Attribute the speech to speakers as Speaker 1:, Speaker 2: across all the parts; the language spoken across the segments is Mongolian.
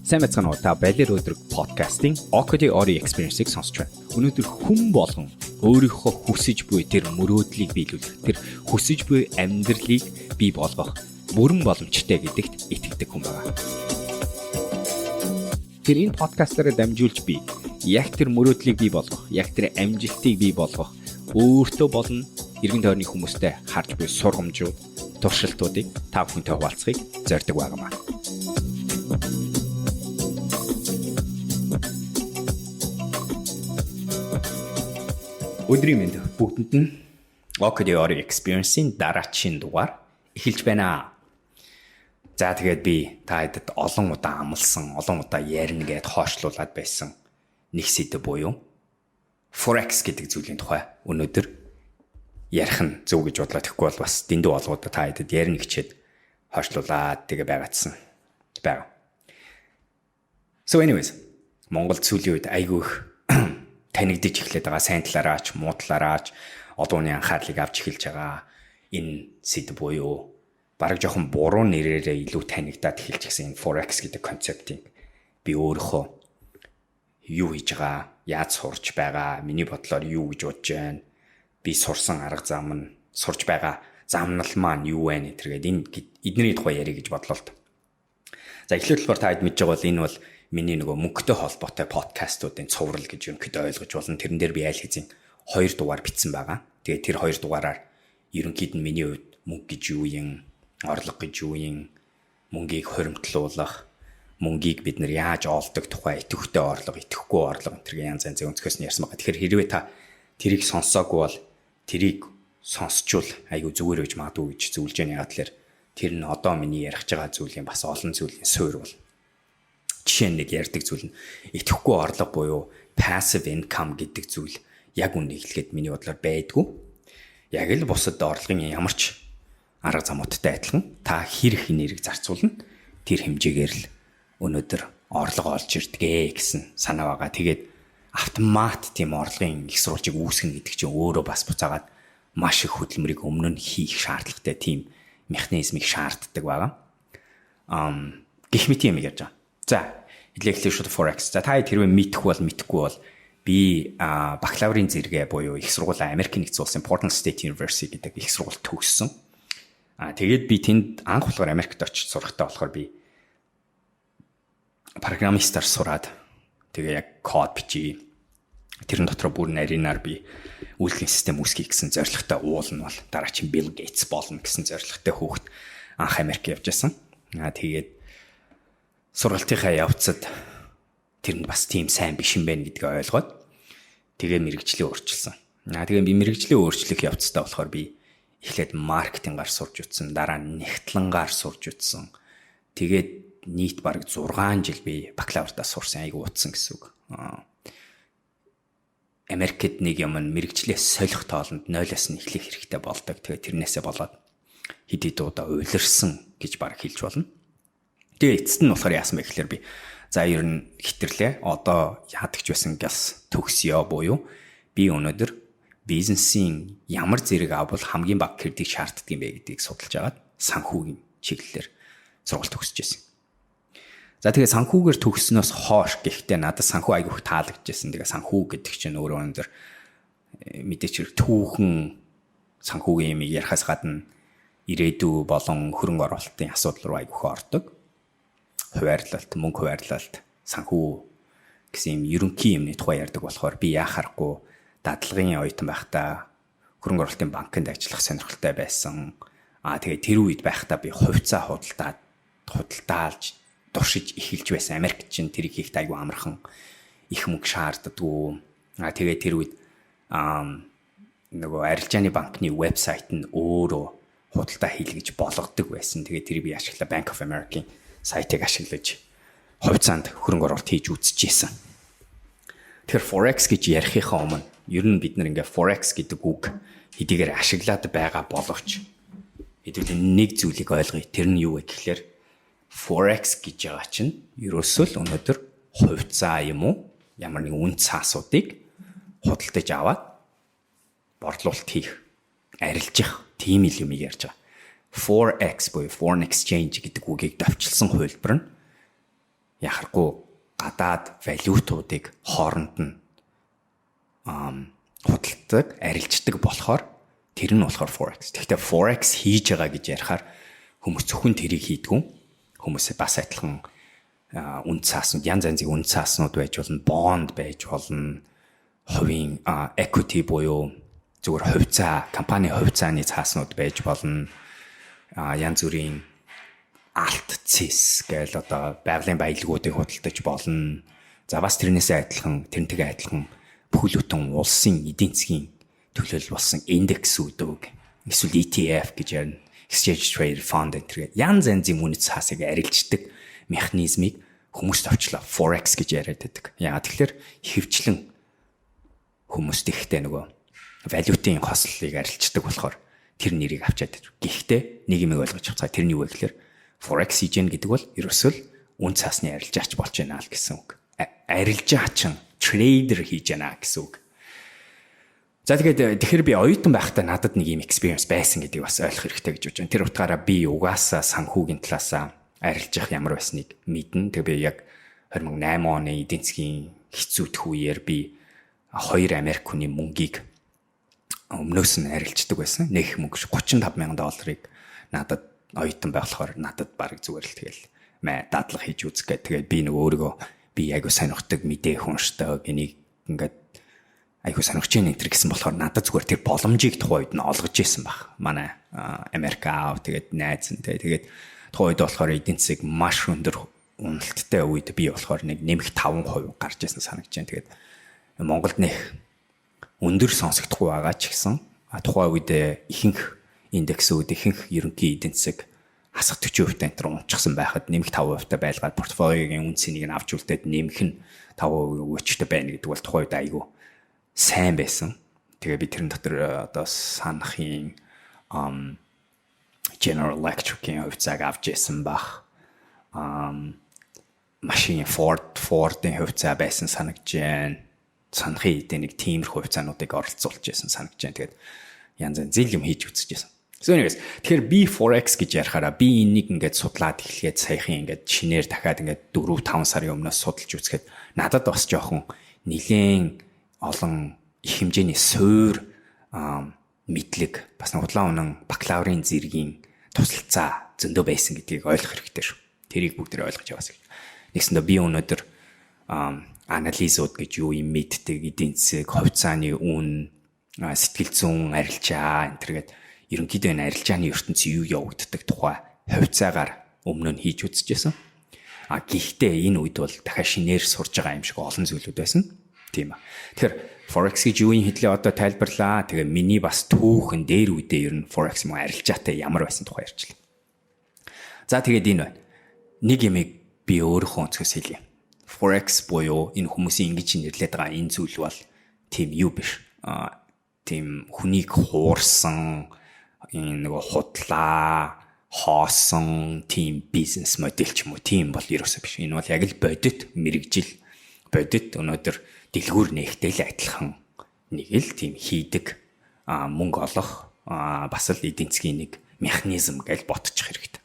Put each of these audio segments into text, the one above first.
Speaker 1: Сайн байцгаана уу? Та Балер өдрөг подкастын Okodi Audio Experience-ийг сонсч байна. Өнөөдөр хүн болгон өөрийнхөө хүсэж буй тэр мөрөөдлийг биелүүлэх, тэр хүсэж буй амьдралыг бий болгох бүрэн боломжтой гэдэгт итгэдэг хүн байна. Тэр энэ подкастаараа дамжуулж би яг тэр мөрөөдлийг бий болгох, яг тэр амжилтыг бий болгох өөртөө болон эргэн тойрны хүмүүстэй харж буй сургамжууд, туршилтуудыг та бүхэнтэй хуваалцахыг зорддог байгаамаа. Өдрийн мэнд бүгдэнд нь Okodi Audio Experience-ийн дараачийн дугаар эхэлж байна. За тэгээд би та хэдэд олон удаа амласан, олон удаа ярина гэд хоошлуулад байсан нэг сэдв буюу Forex гэдэг зүйлийн тухай өнөөдөр ярих нь зөв гэж бодлоо. Тэгэхгүй бол бас дэндүү олгоудаа та хэдэд ярина хичээд хоошлуулад тэгээ байгаадсан байгаа. So anyways, Монгол сүүлийн үед айгүй их танигдаж эхлэх байгаа, сайн талаараач, муу талаараач олон хүний анхаарлыг авч эхэлж байгаа энэ сэдв буюу бараг жоохон буруу нэрээрээ илүү танигдаад эхэлж гисэн энэ Forex гэдэг концептыг би өөрийнхөө юу хийж байгаа, яаж сурч байгаа, миний бодлоор юу гэж бодож байна, би сурсан арга зам нь, сурч байгаа замнал маань юу вэ гэтэргээд энэ эдний тухай ярих гэж бодлоо л. За эхлээд болохоор та хэд мэдж байгаа бол энэ бол миний нөгөө мөнгөтэй холбоотой подкастуудын цуврал гэж ерөнхийдөө ойлгож болно. Тэрэн дээр би аль хэзээ 2 дугаар бичсэн байгаа. Тэгээд тэр 2 дугаараар ерөнхийд нь миний хувьд мөнгө гэж юу юм, орлого гэж юу юм, мөнгийг хоримтлуулах, мөнгийг бид нар яаж олдог тухай, идэвхтэй орлого, идэвхгүй орлого энэ төрлийн янз янзын өнцгөөс нь ярьсан байгаа. Тэгэхээр хэрвээ та тэрийг сонсоогүй бол тэрийг сонсчвол айгүй зүгээр гэж магадгүй гэж зөвлөж байна. Яг тэгэхээр тэр нь одоо миний ярих байгаа зүйлийн бас олон зүйлийн суурь бол. Жишээ нь нэг ярьдаг зүйл нь идэвхгүй орлого буюу passive income гэдэг зүйл яг үнэ хэлэхэд миний бодлоор байдгүй. Яг л бусад орлогын ямар ч арга замуудтай адилхан та хэр их нэрийг зарцуулна, тэр хэмжээгээр л өнөөдөр орлого олж ирдгээ гэсэн санаа байгаа. Тэгээд автомат тийм орлогын их сурвалжийг үүсгэнэ гэдэг чинь өөрөө бас буцаагаад маш их хөдөлмөрийг өмнө нь хийх шаардлагатай тийм механизмыг шаарддаг байгаа. Гэх мэт юм ярьж байгаа. За, хэлээ шууд Forex. За та хэрвээ мэдэх бол мэдэхгүй бол би бакалаврын зэрэгээ буюу их сургууль Америкийн нэгдсэн улсын Portland State University гэдэг их сургууль төгссөн. Тэгээд би тэнд анх болохоор Америкт очиж сурахтаа болохоор би программистаар сураад тэгээ яг код бичиж тэрэн дотор бүр нарийнаар би үйлдвэрлэлийн систем үүсгэе гэсэн зорилготой уул нь бол дараагийн Bill Gates болно гэсэн зорилготой хүүхэд анх Америк явж байсан. Тэгээд сургалтынхаа явцад тэр нь бас тийм сайн биш юм байна гэдгийг ойлгоод тэгээ мэрэгжлээ өөрчилсөн. Тэгээ би мэрэгжлээ өөрчлөх явцдаа болохоор би эхлээд маркетингаар сурч утсан, дараа нь нягтлангаар сурч утсан. Тэгээд нийт бараг 6 жил би бакалавртаа сурсан, айгу утсан гэсэн үг. Америкт нэг юм нь мэрэгжлээ солих тоолонд 0-оос нь эхлэх хэрэгтэй болдог. Тэгээд тэрнээсээ болоод хэд хэд удаа улирсан гэж бараг хэлж болно. Тэгээ эцэст нь болохоор яасан бэ гэхээр би за ер нь хитрлээ. Одоо яадаг ч байсан гяс төгсөё буюу би өнөөдөр бизнесийн ямар зэрэг авбал хамгийн бага кредит шаарддаг юм бэ гэдгийг судалж агаад санхүүгийн чиглэлээр сургалт төгсөж байсан. За тэгээ санхүүгээр төгссөнөөс хойш гэхдээ надад санхүү айгүй их таалагдчихсэн. Тэгээ санхүү гэдэг чинь өөрөө өндөр мэдээч хэрэг түүхэн санхүүгийн юм ярихаас гадна ирээдүй болон хөрөнгө оруулалтын асуудал руу айгүй их ордог. Хуваарлалт, мөнгө хуваарлалт, санхүү гэсэн юм ерөнхий юмны тухай ярьдаг болохоор би яах аргагүй дадлагын оюутан байхдаа хөрөнгө оруулалтын банкнд ажиллах сонирхолтой байсан. Тэгээ тэр үед байхдаа би хувьцаа худалдаалж туршиж эхэлж байсан. Америкт чинь тэрийг хийхдээ айгүй амархан, их мөнгө шаарддаггүй. Тэгээ тэр үед нөгөө арилжааны банкны вебсайт нь өөрөө худалдаа хийлгэж болгодог байсан. Тэгээ тэрийг би ашиглаа. Bank of America-ийн сайтыг ашиглаж хувьцаанд хөрөнгө оруулалт хийж үзчихсэн. Тэгэхээр Forex гэж ярихынхаа өмнө ер нь бид нар ингээ Forex гэдэг үг хэдийгээр ашиглаад байгаа боловч хэдүүл нэг зүйлийг ойлгоё. Тэр нь юу вэ гэхлээр Forex гэж байгаа чинь ерөөсөө л өнөөдөр хувьцаа юм уу ямар нэгэн үн цаасуудыг худалдаж аваад борлуулалт хийх, арилжих тийм ил юм ярьж байгаа. Forex буюу foreign exchange гэдэг үгийг товчилсан хувилбар нь яхахгүй гадаад валютуудыг хооронд нь худалддаг, арилждаг болохоор тэр нь болохоор forex. Тэгэхдээ forex хийж байгаа гэж ярихаар хүмүүс зөвхөн тэрийг хийдгүү. Хүмүүс бас адилхан үнэ цааснууд, янз янзын үнэ цааснууд байж болно, бонд байж болно, хувийн equity буюу зүгээр хувьцаа, компани хувьцааны цааснууд байж болно. Янз бүрийн алт, цэс гээл одоо байгалийн баялагуудыг худалдаж болно. За, бас тэрнээсээ адилхан, тэрнтэйгээ адилхан бүхэл бүтэн улсын эдийн засгийн төлөөлөл болсон индексүүд үг эсвэл ETF гэж ярина. Exchange Traded Fund энэ тэр янз янзын үнэ цаасыг арилждаг механизмыг хүмүүс товчлоо forex гэж яриад байдаг. Яагаад тэгэхээр ихэвчлэн хүмүүст ихтэй нөгөө валютын хослолыг арилждаг болохоор тэр нэрийг авчаад байдаг. Гэхдээ нэг юм ойлгож авцгаа, тэр нь юу вэ гэхээр forex хийж гэн гэдэг бол ерөөсөө л үнэ цаасны арилжаач болж байна л гэсэн үг. Арилжаачин, trader хийж байна гэсэн үг. За, тэгээд тэгэхээр би оюутан байхдаа надад нэг юм experience байсан гэдгийг бас ойлгох хэрэгтэй гэж бодож байна. Тэр утгаараа би угаасаа санхүүгийн талаасаа арилжах ямар байсныг мэднэ. Тэгээ би яг 2008 оны эдийн засгийн хэцүүтэх үеэр би хоёр Америк хүний мөнгийг өмнөөс нь арилждаг байсан. Нэг мөнгө 35 мянган долларыг надад оюутан байх болохоор надад баг зүгээр л тэгэл мэ дадлага хийж үзэх гэх. Тэгээд би нэг өөрийгөө би айгу сонирхдаг, мэдээ уншдаг, энийг ингээд айгу сонирхож байна энэ гэсэн болохоор надад зүгээр тэр боломжийг тухайн үед нь олгож исэн баг. Манай Америк аав, тэгээд найз нь, тэгээд тухайн үед болохоор эдийн засаг маш өндөр уналттай үед би болохоор нэг нэмэх 5% гарч исэн санагдаж байна. Тэгээд Монголд нэх өндөр сонсогдохгүй байгаа ч гэсэн тухайн үед ихэнх индексүүд, ихэнх ерөнхий эдийн засаг хасах 40% та энэ унчихсан байхад нэмэх 5% та байлгаад портфолиогийн үнэ цэнийг нь авч үлдээд нэмэх нь 5% өгөөчтэй байна гэдэг бол тухайн үед айгүй сайн байсан. Тэгээ би тэрэн дотор одоо санахын General Electric-ийн хувьцааг авч исэн бах. Машин Ford-ын хувьцаа байсан санагдаж байна. Санахын эдийн нэг тиймэрхүү хувьцаануудыг оролцуулж байсан санагдаж байна. Тэгээд янз янз зэл юм хийж үзэж байсан. So anyways, тэгэхээр би forex гэж ярихаараа би энийг ингээд судлаад эхлэхэд саяхан ингээд шинээр дахиад ингээд 4 5 сарын өмнөөс судалж үзэхэд надад бас жоохон нилээн олон их хэмжээний суур мэдлэг, бас худлаа үнэн бакалаврын зэргийн тусалцаа зөндөө байсан гэдгийг ойлгох хэрэгтэй шүү. Тэрийг бүгд ойлгож яваасай. Нэгсэндээ би өнөөдөр анализууд гэж юу юм мэддэг, эдийн засаг, хувьцааны үн, сэтгэл зүйн арилжаа энэ төргээд ерөнхийдөө энэ арилжааны ертөнцийн юу явагддаг тухай хувьцаагаар өмнө нь хийж үзчихсэн. А гэхдээ энэ үед бол дахиад шинээр сурж байгаа юм шиг олон зүйлүүд байсан. Тийм аа. Тэгэхээр forex гэж юу юм хэдлээ одоо тайлбарлаа. Тэгээ миний бас түүхэн дээр үедээ ер нь forex мөн арилжаатай ямар байсан тухай ярьчлаа. За, тэгээд энэ байна. Нэг юмыг би өөрийнхөө өнцгөөс хэлье. Forex буюу энэ хүмүүсийн ингэж нэрлэдэг байгаа энэ зүйл бол тийм юу биш. А тийм хүнийг хуурсан, энэ нөгөө худлаа хоосон тийм бизнес модель ч юм уу, тийм бол ерөөсөө биш. Энэ бол яг л бодит мэргэжил, бодит өнөөдөр дэлгүүр нээхтэй л адилхан нэг л тийм хийдэг, мөнгө олох бас л эдийн засгийн нэг механизм гэж ботчих хэрэгтэй.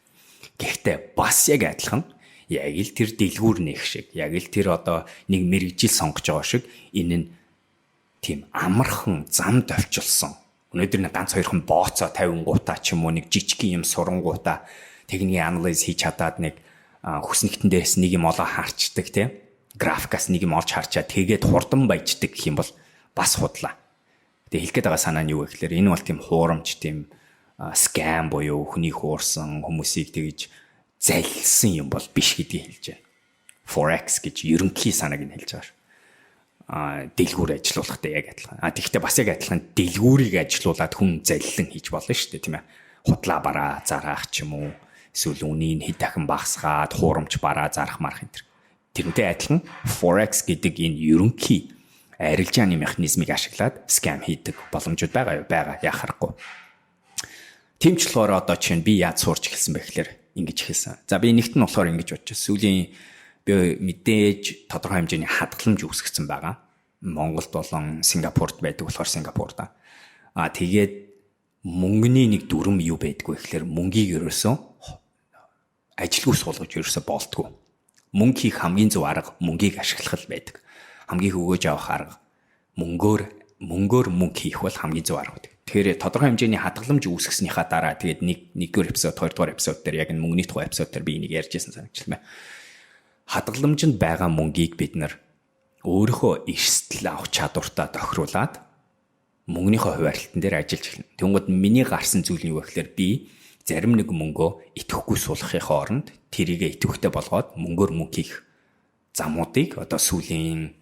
Speaker 1: Гэхдээ бас яг адилхан яг л тэр дэлгүүр нээх шиг, яг л тэр одоо нэг мэргэжил сонгож байгаа шиг энэ нь тийм амархан зам товчилсон. Өнөөдөр нэг ганц хоёрхан бооцоо тавингуудаа ч юм уу, нэг жижиг юм сурангуудаа техникийн анализ хийж чадаад, нэг хүснэгтэн дээрс нэг юм олоо харчдаг, тийм графикаас нэг юм олж харчаад тэгээд хурдан баяждаг гэх юм бол бас худлаа. Тэгээ хэлэх гээд байгаа санаа нь юу вэ гэхээр энэ бол тийм хуурамч, тийм scam буюу хүний хуурсан, хүмүүсийг тэгж залилсан юм бол биш гэдгийг хэлж байна. Forex гэж ерөнхий санааг нь хэлж байгаа шүү. Дэлгүүр ажилуулахтай яг адилхан. А тэгвэл бас яг адилхан дэлгүүрийг ажилуулад хүн заллин хийж болно шүү дээ, тийм ээ. Худлаа бараа зараах ч юм уу, эсвэл үнийг хэд дахин багасгаад хуурамч бараа зарах марах энэ төр. Тэрнтэй адилхан forex гэдэг энэ ерөнхий арилжааны механизмыг ашиглаад scam хийдэг боломжууд байгаа юу? Байгаа. Яах аргагүй. Тийм ч болохоор одоо чинь би яаж сурч эхэлсэн бэ гэхээр ингэж эхэлсэн. За, би нэгт нь болохоор ингэж бодчих. Сүүлийн би мэдээж тодорхой хэмжээний хадгаламж үүсгэсэн байгаа. Монголд болон Сингапурт байдаг болохоор Сингапурт. А тэгээд Мөнгөний нэг дүрм юу байдгүй гэхээр мөнгийг ерөөсөө ажилгүй суулгаж ерөөсөө болдгоо. Мөнгө хийх хамгийн зөв арга мөнгийг ашиглах л байдаг. Хамгийн өгөөж авах арга мөнгөөр мөнгө хийх бол хамгийн зөв арга байдаг. Тэгэхээр тодорхой хэмжээний хадгаламж үүсгэснийхаа дараа, тэгээд нэгдүгээр эпизод, хоёрдугаар эпизод дээр яг энэ мөнгөний тухай эпизод дээр би энийг ярьж байсан санагчлаа. Хадгаламжинд байгаа мөнгийг бид нар өөрийнхөө эрсдэл авах чадвартаа тохируулаад мөнгөнийхөө хуваарлтан дээр ажиллаж эхэлнэ. Тэнгүүд миний гарсан зүйл нь юу вэ гэхээр би зарим нэг мөнгөө идэвхгүй суулгахынхаа оронд тэрийгэ идэвхтэй болгоод мөнгөөр мөнгө хийх замуудыг одоо сүүлийн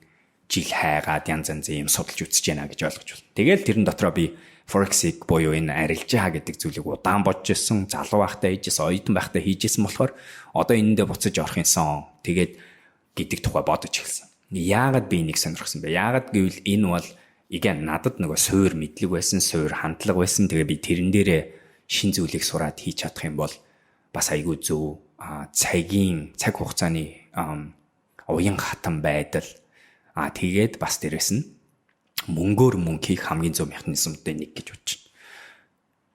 Speaker 1: жил хайгаад, янз янзын юм судалж үзэж байна гэж ойлгож байна. Тэгэл тэрэн дотроо би Forex-ыг буюу энэ арилжаа гэдэг зүйлийг удаан бодож ирсэн, залуу байхдаа хийжсэн, оюутан байхдаа хийжсэн болохоор одоо энэндээ буцаж орох юмсан. Тэгээд гэдэг тухай бодож эхэлсэн. Яагаад би энийг сонирхсон бэ? Яагаад гэвэл энэ бол igen надад нөгөө суур мэдлэг байсан, суур хандлага байсан. Тэгээ би тэрэн дээрээ шин зүйлийг сураад хийж чадах юм бол бас айгүй зөв, цагийн цаг хугацааны уян хатан байдал, тэгээд бас дээрэс нь мөнгөөр мөнгө хийх хамгийн зөв механизмуудын нэг гэж бодож байна.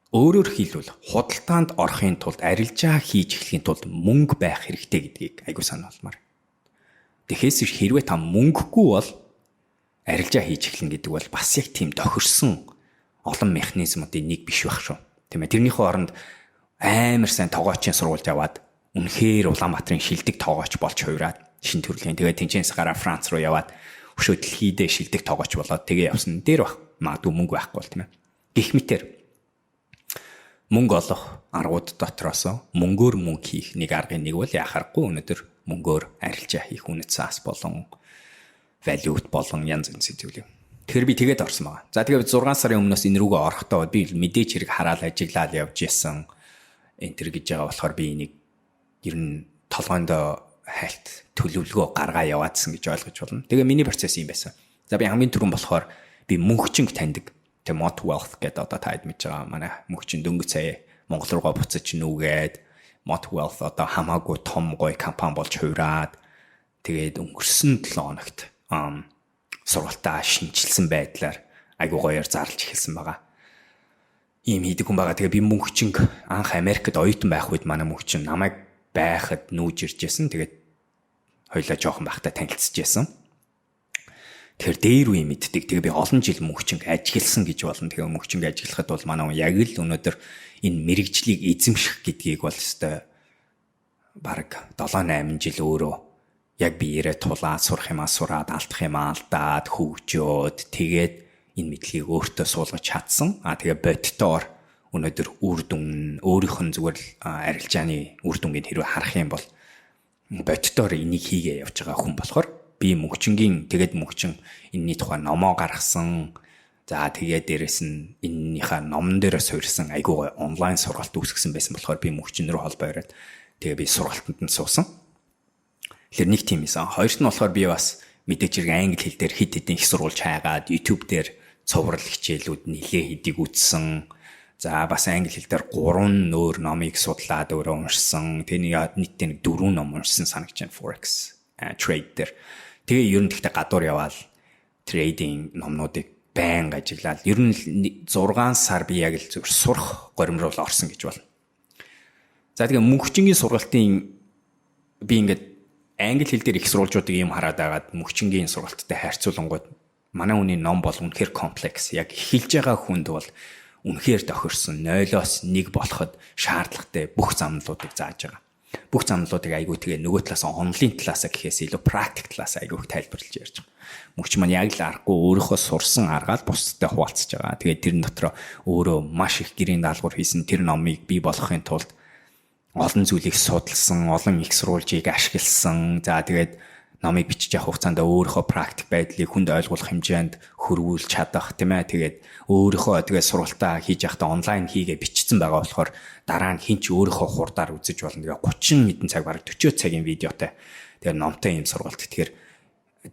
Speaker 1: Өөрөөр хэлбэл, худалдаанд орохын тулд, арилжаа хийж эхлэхийн тулд мөнгө байх хэрэгтэй гэдгийг айгүй санал болгомоор. Тэгэхээс биш хэрвээ та мөнгөгүй бол арилжаа хийж эхлэн гэдэг бол бас яг тийм тохирсон олон механизмуудын нэг биш байх шүү. Тийм ээ. Тэрнийхээ оронд амар сайн тогоочийн сургуульд яваад, үнэхээр Улаанбаатарын шилдэг тоогооч болж хувираад, шин төрлийн, тэгээд тэнцэнс гараа Франц руу яваад, өшөө дэлхийдээ шилдэг тоогооч болоод тэгээ явсан дээр бах. Магадгүй мөнгө байхгүй бол, тийм ээ. Гэх мэтэр мөнгө олох аргууд дотроос мөнгөөр мөнгө хийх нэг аргын нэг бол яхахгүй өнөөдөр мөнгөөр арилжаа хийх үнэт саас болон валют болон янз янзын зүйл юм. Тэгэхээр би тэгээд орсон байгаа. За, тэгээд 6 сарын өмнөөс энэ рүүгээ орохдоо би мэдээж хэрэг хараал ажиглаад явж исэн энэ төр гэж байгаа болохоор би энийг ер нь толгойндоо хальт төлөвлөгөө гаргаа яваадсан гэж ойлгож байна. Тэгээ миний процесс юм байсан. За, би хамгийн түрүүн болохоор би мөнхчинг таньдаг. Тэг Mot Wealth гэдэг одоо та хэд мэдж байгаа, манай мөнхчин дөнгөж сая Монгол руугаа буцаж нүгээд Mot Wealth одоо хамаагүй том гоё компани болж хувираад, тэгээд өнгөрсөн 7 хоногт сургалтаа шинчилсэн байдлаар айгуу гоёор зарлж эхэлсэн байгаа. Ийм хийдэг хүн байгаа. Тэгээ би мөнхчинг анх Америкт оюутан байх үед манай мөнхчин намайг байхад нүүж ирж байсан. Тэгээд хоёлаа жоохон байхдаа танилцж байсан. Тэгэхээр дээр үе мэддэг. Тэгээ би олон жил мөнхчинг ажигласан гэж болно. Тэгээ мөнхчинг ажиглахад бол манай хүн яг л өнөөдөр энэ мэрэгжлийг эзэмших гэдгийг бол өстой бараг 7 8 жил өөрөө яг биеэрээ тулаад, сурах юмаа сураад, алдах юмаа алдаад, хөгжөөд, тэгээд энэ мэдлэгийг өөртөө суулгаж чадсан. А тэгээ бодтоор өнөөдөр үр дүн өөрийнх нь зүгээр л арилжааны үр дүнгийг хэрвээ харах юм бол бодтоор энийг хийгээ явж байгаа хүн болохоор би мөнхчингийн, тэгээд мөнхчин энэний тухай номоо гаргасан. За, тэгээд дээрэс нь энэнийхээ номон дээр суурьсан айгуу онлайн сургалт үүсгэсэн байсан болохоор би мөнхчин рүү холбоо бариад, тэгээ би сургалтанд нь суусан. Тэгэхээр нэг тийм юмсан. Хоёрт нь болохоор би бас мэдээж хэрэг англи хэл дээр хэд хэдэн их сургууль хайгаад, YouTube дээр цуврал хичээлүүд нэлээ хэдийг үзсэн. За, бас англи хэл дээр гурван нөөр номыг судлаад өөрөө уншсан. Тэгээ нийтдээ нэг дөрвөн ном уншсан санагч байна Forex trade дээр. Тэгээ ер нь тэгтээ гадуур яваал trading номнуудыг байнга ажиглаад, ер нь 6 сар би яг л зөвхөн сурах горим руу орсон гэж болно. За, тэгээ мөнхчингийн сургалтын би ингээд англи хэл дээр их сурвалжуудыг юм хараад байгаад, мөнхчингийн сургалттай харьцуулангууд манай хүний ном бол үнэхээр комплекс. Яг эхэлж байгаа хүнд бол үнэхээр тохирсон, 0-оос 1 болоход шаардлагатай бүх замналуудыг зааж байгаа. Бүх замналуудыг айгүй, тэгээ нөгөө талаас онлайн талаас гэхээс илүү практик талаас айгүй их тайлбарлаж ярьж байгаа. Мөнхч маань яг л аргагүй өөрийнхөө сурсан аргаал бусдад хуваалцаж байгаа. Тэгээд тэрэн дотроо өөрөө маш их гэрийн даалгавар хийсэн, тэр номыг бий болгохын тулд олон зүйлийг судалсан, олон их сурвалжийг ашигласан. За, тэгээд номыг бичиж явах хугацаанд өөрийнхөө практик байдлыг хүнд ойлгуулах хэмжээнд хөрвүүлж чадах, тийм ээ. Тэгээд өөрийнхөө тэгээд сургалтаа хийж явахдаа онлайн хийгээ бичсэн байгаа болохоор дараа нь хэн ч өөрийнхөө хурдаар үзэж болно. Тэгээ 30 хэдэн цаг, бараг 40 цагийн видеотой. Тэгээд номтой юм сургалт. Тэгэхээр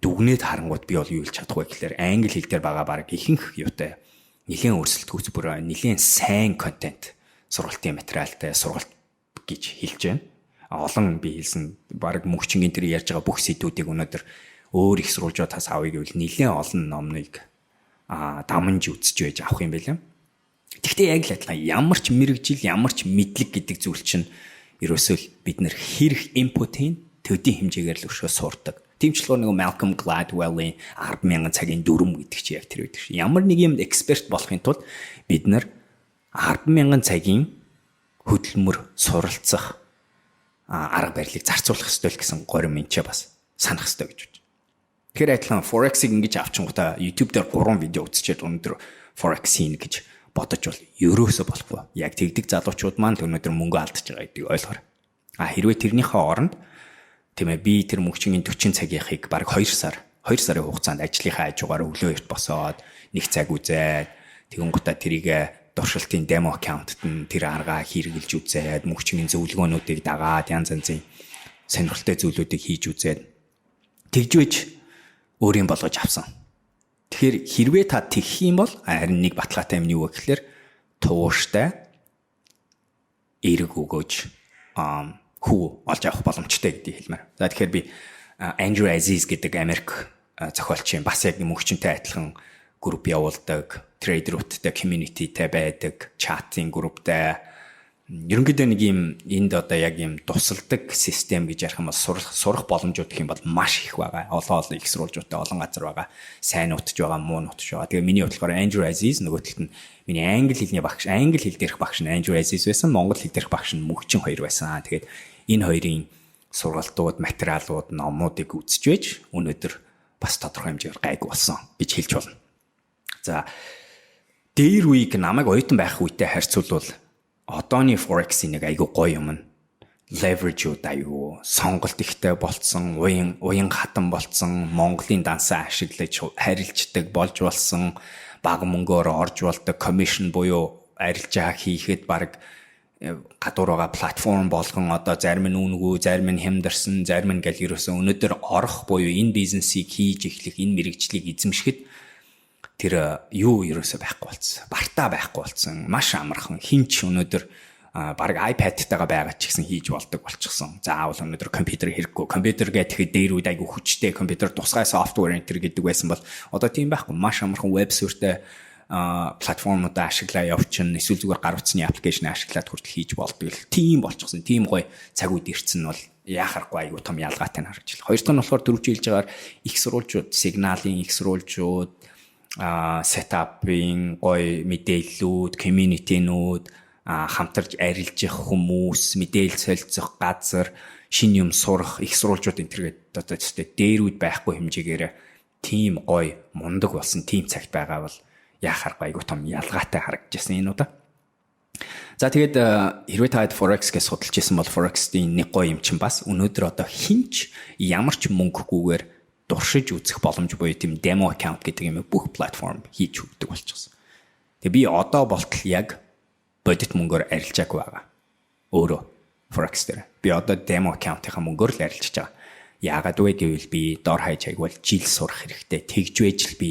Speaker 1: дүгнээд харангуут би бол юу хэлж чадах вэ гэхээр англи хэл дээр байгаа бараг ихэнх юутай нэлээд өрсөлдөхүйц бүр нэлээд сайн контент, сургалтын материалтай сургалт гэж хэлж байна. Олон би хэлсэн баг мөнхчингийн тэр ярьж байгаа бүх сэдвүүдийг өнөөдөр өөр их сурвалжуудаас авъя гэвэл нэлээд олон номныг дамнаж үзэж байж авах юм байлаа. Гэхдээ яг л адилхан ямар ч мэргэжил, ямар ч мэдлэг гэдэг зүйл чинь ерөөсөө л бид нар хэрэг input ийн төдий хэмжээгээр л өшөө сурдаг. Тийм ч болохоор нөгөө Malcolm Gladwell-ийн 10,000 цагийн дүрм гэдэг чинь яг тэр байдаг шин. Ямар нэг юмд эксперт болохын тулд бид нар 10,000 цагийн хөдөлмөр суралцах арга барилыг зарцуулах ёстой л гэсэн горим энэ ч бас санах ёстой гэж бодож. Тэгэхээр адилхан Forex-ыг ингэж авчингуудаа YouTube дээр 3 видео үзчихэд өнөөдөр Forex хийнэ гэж бодож бол ерөөсө болохгүй. Яг тэгдэг залуучууд маань л өнөөдөр мөнгө алдчихж байгаа гэдгийг ойлгоорой. А хэрвээ тэрнийхээ оронд, тийм ээ, би тэр мөнгөчийн 40 цагийнхыг бараг 2 сар 2 сарын хугацаанд ажлынхаа хажуугаар өглөө эрт босоод нэг цаг үзээд, тэгэнгүүтээ тэрийг туршилтын demo account-т нь тэр аргаа хэрэгжилж үзээд, мөнгөчийн зөвлөгөөнүүдийг дагаад, янз янзын сонирхолтой зүйлүүдийг хийж үзээд тэгж байж өөрийн болгож авсан. Тэгэхээр хэрвээ та тэгэх юм бол харин нэг баталгаатай юм нь юу вэ гэхээр тууштай эерэг өгөөж хүү олж авах боломжтой гэдгийг хэлмээр. За, тэгэхээр би Andrew Aziz гэдэг Америк зохиолчийн бас яг мөнхчөнтэй адилхан групп явуулдаг, trader уудтай community-тэй байдаг, chat-ын групптэй, ерөнхийдөө нэг юм энд одоо яг юм тусалдаг систем гэж ярих юм бол сурах боломжууд гэх юм бол маш их байгаа. Олон олон их сурвалжуудтай олон газар байгаа. Сайн нутж байгаа, муу нутж байгаа. Тэгээ миний бодлохоор Andrew Aziz, нөгөө талд нь миний англи хэлний багш, англи хэл дээрх багш нь Andrew Aziz байсан, монгол хэл дээрх багш нь Мөнхчин хоёр байсан. Тэгээд энэ хоёрын сургалтууд, материалууд, номуудыг үзэж байж өнөөдөр бас тодорхой хэмжээгээр гайгүй болсон гэж хэлж болно. За, дээр үеиг намайг оюутан байх үедээ харьцуулбал одооны Forex-ийн нэг айгүй гоё юм нь leverage-ууд айгүй сонголт ихтэй болцсон, уян уян хатан болцсон, Монголын дансаа ашиглаж харилцдаг болж болсон, бага мөнгөөр орж болдог, commission буюу арилжаа хийхэд баг гадуур байгаа платформ болгон одоо зарим нь үнэгүй, зарим нь хямдарсан, зарим нь гал ерөөсөн өнөөдөр орох буюу энэ бизнесийг хийж эхлэх, энэ мэргэжлийг эзэмшихэд тэр юу ерөөсөө байхгүй болцсон. Бартаа байхгүй болцсон. Маш амархан. Хэн ч өнөөдөр бараг iPad-тайгаа байгаа ч гэсэн хийж болдог болчихсон. Заавал өнөөдөр компьютер хэрэггүй. Компьютер гэхэд дээр үед айгүй хүчтэй компьютер, тусгай software энэ тэр гэдэг байсан бол одоо тийм байхгүй. Маш амархан веб суурьтай платформудаа ашиглаа явчихна. Эсвэл зүгээр гар утасны application ашиглаад хүртэл хийж болдог л тийм болчихсон. Тийм гоё цаг үед ирсэн нь бол яхахгүй айгүй том ялгаатай нь харагдчихлаа. Хоёр дахь нь болохоор дөрвж хэлж байгаагаар их сурвалжууд, сигналын их сурвалжууд, setup-ын гоё мэдээллүүд, community-нүүд, хамтарч арилжих хүмүүс, мэдээлэл солилцох газар, шинэ юм сурах, их сурвалжууд энэ төргээд одоо зөвхөн дээр үед байхгүй хэмжээгээр тийм гоё мундаг болсон тийм цагт байгаа бол яхаар айгүй том ялгаатай харагдчихсан энэ удаа. За, тэгээд хэрвээ та Forex гэж судалж исэн бол Forex-ийн нэг гоё юм чинь бас өнөөдөр одоо хэн ч ямар ч мөнгөгүйгээр туршиж үзэх боломж буюу тийм demo account гэдэг юм бүх платформ хийж өгдөг болчихсон. Тэгээ би одоо болтол яг бодит мөнгөөр арилжаагүй байгаа. Өөрөө Forex дээр. Би одоо demo account-ийнхаа мөнгөөр л арилжиж байгаа. Яагаад вэ гэвэл би дор хаяж айгуул жил сурах хэрэгтэй. Тэгж байж л би